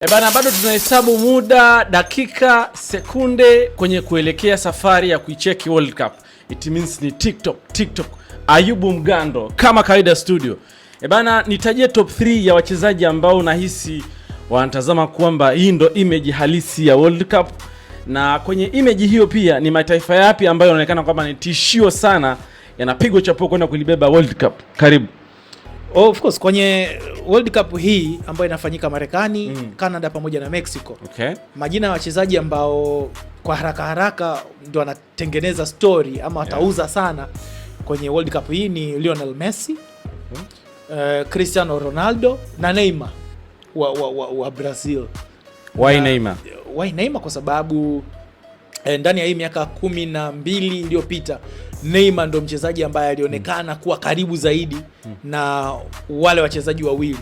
E bana, bado tunahesabu muda, dakika, sekunde kwenye kuelekea safari ya kuicheki World Cup. It means ni TikTok, TikTok. Ayubu Mgando kama kawaida studio. E bana, nitajie top 3 ya wachezaji ambao unahisi wanatazama kwamba hii ndo image halisi ya World Cup, na kwenye image hiyo pia ni mataifa yapi ambayo yanaonekana kwamba ni tishio sana, yanapigwa chapuo kwenda kulibeba World Cup? Karibu. Oh, of course kwenye World Cup hii ambayo inafanyika Marekani, Canada pamoja na Mexico. Majina ya wachezaji ambao kwa haraka haraka ndio wanatengeneza story ama watauza sana kwenye World Cup hii ni Lionel Messi, Cristiano Ronaldo na Neymar wa Brazil. Why Neymar? Why Neymar? Kwa sababu ndani ya hii miaka 12 iliyopita Neymar ndo mchezaji ambaye alionekana kuwa karibu zaidi na wale wachezaji wawili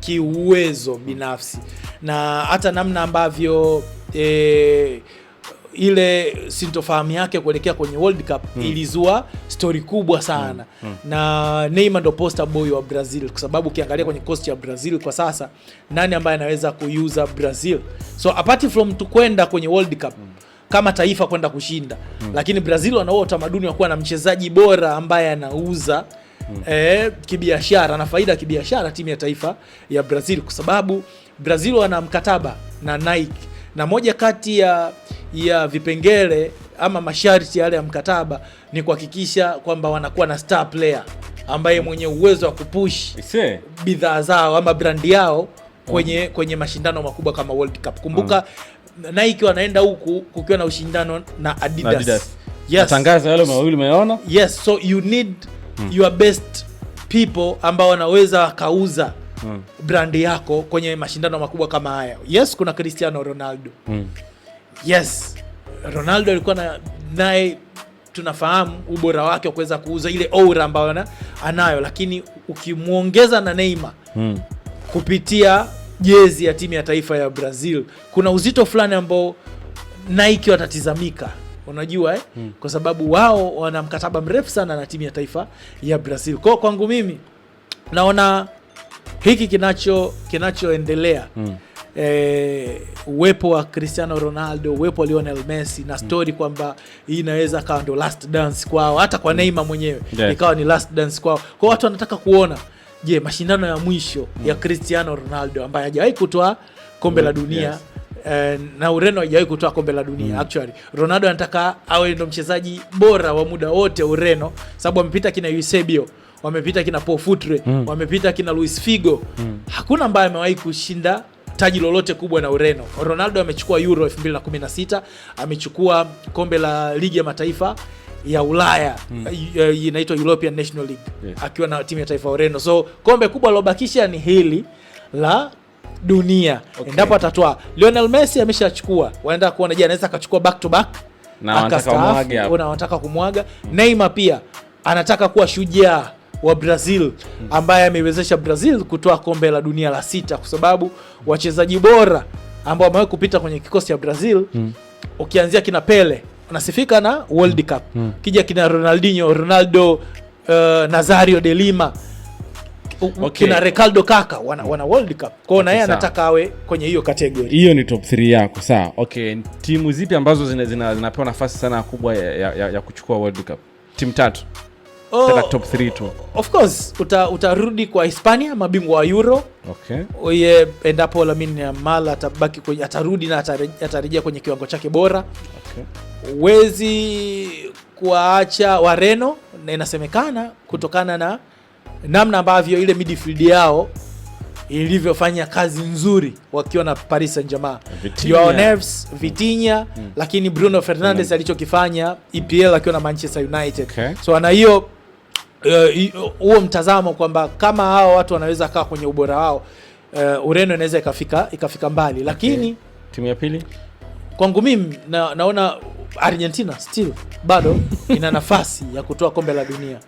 kiuwezo binafsi na hata namna ambavyo ile sintofahamu yake kuelekea kwenye World Cup ilizua story kubwa sana. Na Neymar ndo poster boy wa Brazil kwa sababu ukiangalia kwenye coast ya Brazil kwa sasa, nani ambaye anaweza kuiuza Brazil? So apart from tu kwenda kwenye World Cup kama taifa kwenda kushinda, lakini Brazil wanao utamaduni wa kuwa na mchezaji bora ambaye anauza kibiashara na faida kibiashara timu ya taifa ya Brazil, kwa sababu Brazil wana mkataba na Nike na moja kati ya vipengele ama masharti yale ya mkataba ni kuhakikisha kwamba wanakuwa na star player ambaye mwenye uwezo wa kupush bidhaa zao ama brand yao kwenye mashindano makubwa kama World Cup. Kumbuka Nike wanaenda huku kukiwa na ushindano na Adidas. Adidas. Matangazo yale mawili umeona? Yes, so you need your best people ambao wanaweza wakauza brand yako kwenye mashindano makubwa kama haya. Yes, kuna Cristiano Ronaldo. Yes, Ronaldo alikuwa na naye tunafahamu ubora wake wa kuweza kuuza ile aura ambayo anayo, lakini ukimwongeza na Neymar kupitia jezi ya timu ya taifa ya Brazil, kuna uzito fulani ambao Nike watatizamika, unajua eh? Kwa sababu wao wana mkataba mrefu sana na timu ya taifa ya Brazil. Kwa kwangu mimi naona hiki kinachoendelea uwepo wa Cristiano Ronaldo, uwepo wa Lionel Messi na story kwamba hii inaweza kawa ndio last dance kwao, hata kwa Neymar mwenyewe ikawa ni last dance kwao. Kwa watu wanataka kuona, je, mashindano ya mwisho ya Cristiano Ronaldo ambaye hajawahi kutoa kombe la dunia na Ureno haijawahi kutoa kombe la dunia. Actually, Ronaldo anataka awe ndo mchezaji bora wa muda wote Ureno, sababu wamepita kina Eusebio, wamepita kina Paul Futre, wamepita kina Luis Figo. Hakuna ambaye amewahi kushinda taji lolote kubwa na Ureno. Ronaldo amechukua Euro 2016, amechukua kombe la ligi ya mataifa ya Ulaya inaitwa European National League akiwa na timu ya taifa ya Ureno. So kombe kubwa alobakisha ni hili la dunia. Endapo atatoa, Lionel Messi ameshachukua, wanaenda kuona je, anaweza akachukua back to back Na wanataka akastaafu, wamwage hapo. na wanataka kumwaga. Neymar pia anataka kuwa shujaa wa Brazil ambaye ameiwezesha Brazil kutoa kombe la dunia la sita, kwa sababu wachezaji bora ambao wamewahi kupita kwenye kikosi cha Brazil, ukianzia kina Pele wanasifika na World Cup, kija kina Ronaldinho, Ronaldo Nazario de Lima, kina Ricardo Kaka wana World Cup. Kwa hiyo na yeye anataka awe kwenye hiyo category. Hiyo ni top 3 yako, sawa. Okay, timu zipi ambazo zinapewa nafasi sana kubwa ya kuchukua World Cup? Timu tatu. Oh, Nataka top 3 tu. Of course utarudi kwa Hispania, mabingwa wa Euro. Oye, endapo Lamine Yamal atabaki kwenye, atarudi na atarejea kwenye kiwango chake bora. Huwezi kuwaacha Wareno, na inasemekana kutokana na namna ambavyo ile midfield yao ilivyofanya kazi nzuri wakiwa na Paris Saint-Germain. Vitinha. Joao Neves, Vitinha, lakini Bruno Fernandes alichokifanya EPL akiwa na Manchester United. So ana hiyo huo mtazamo kwamba kama hawa watu wanaweza kaa kwenye ubora wao, Ureno inaweza ikafika mbali, lakini Timu ya pili? Kwangu mimi naona Argentina still bado ina nafasi ya kutoa kombe la dunia.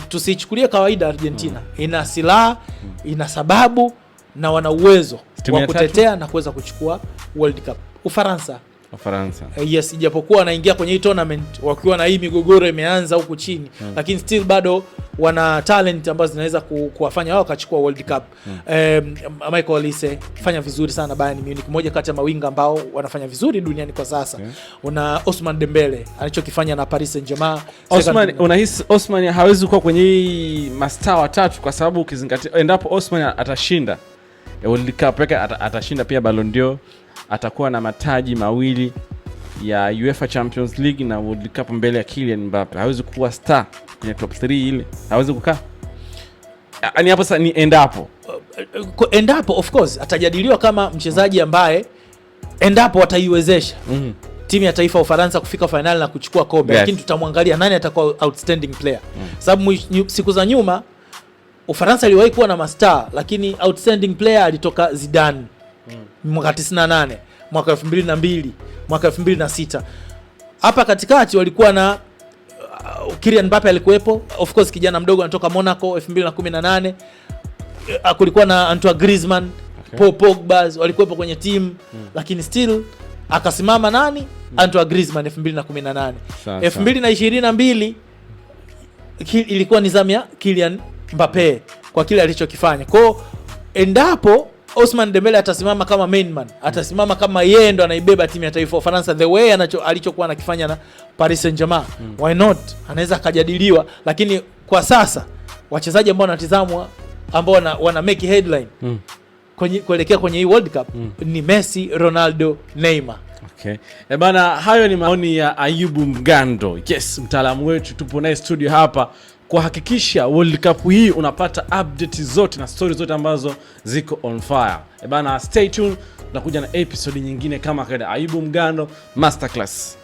Tusiichukulie kawaida Argentina. Ina silaha, ina sababu na wana uwezo Timu wa ya tatu? Kutetea na kuweza kuchukua World Cup. Ufaransa. Ufaransa. Yes, ijapokuwa wanaingia kwenye hii tournament wakiwa na hii migogoro imeanza huku chini, lakini still bado wana talent ambazo zinaweza kuwafanya wao wakachukua World Cup. Michael Olise fanya vizuri sana Bayern Munich, moja kati ya mawinga ambao wanafanya vizuri duniani kwa sasa. Una Ousmane Dembele alichokifanya na Paris Saint-Germain. Osman, unahisi Osman hawezi kuwa kwenye hii mastaa watatu kwa sababu ukizingatia endapo Osman atashinda World Cup yake, atashinda pia Ballon d'Or, atakuwa na mataji mawili ya UEFA Champions League na World Cup mbele ya Kylian Mbappe. Hawezi kuwa star kwenye top 3 ile, hawezi kukaa. Yaani hapo sasa ni endapo Endapo of course atajadiliwa kama mchezaji ambaye endapo wataiwezesha timu ya taifa ya Ufaransa kufika fainali na kuchukua kombe, lakini tutamwangalia nani atakuwa outstanding player, sababu siku za nyuma Ufaransa iliwahi kuwa na mastar, lakini outstanding player alitoka Zidane mwaka 98, mwaka 2002, mwaka 2006. Hapa katikati walikuwa na Kylian Mbappe alikuwepo, of course kijana mdogo anatoka Monaco 2018. Kulikuwa na Antoine Griezmann, Paul Pogba walikuwepo kwenye timu, lakini still akasimama nani? Antoine Griezmann 2018. 2022 ilikuwa ni zamu ya Kylian Mbappe kwa kile alichokifanya. Kwao endapo Ousmane Dembele atasimama kama main man, atasimama kama yeye ndo anaibeba timu ya taifa ya Ufaransa the way alichokuwa anakifanya na Paris Saint-Germain, why not? Anaweza akajadiliwa, lakini kwa sasa wachezaji ambao wanatizamwa, ambao wana make headline kuelekea kwenye hii World Cup ni Messi, Ronaldo, Neymar. Okay. E bana, hayo ni maoni ya Ayubu Mgando. Yes, mtaalamu wetu tupo naye studio hapa kuhakikisha World Cup hii unapata update zote na story zote ambazo ziko on fire. E bana, stay tuned, tunakuja na episode nyingine kama kawaida. Ayubu Mgando Masterclass.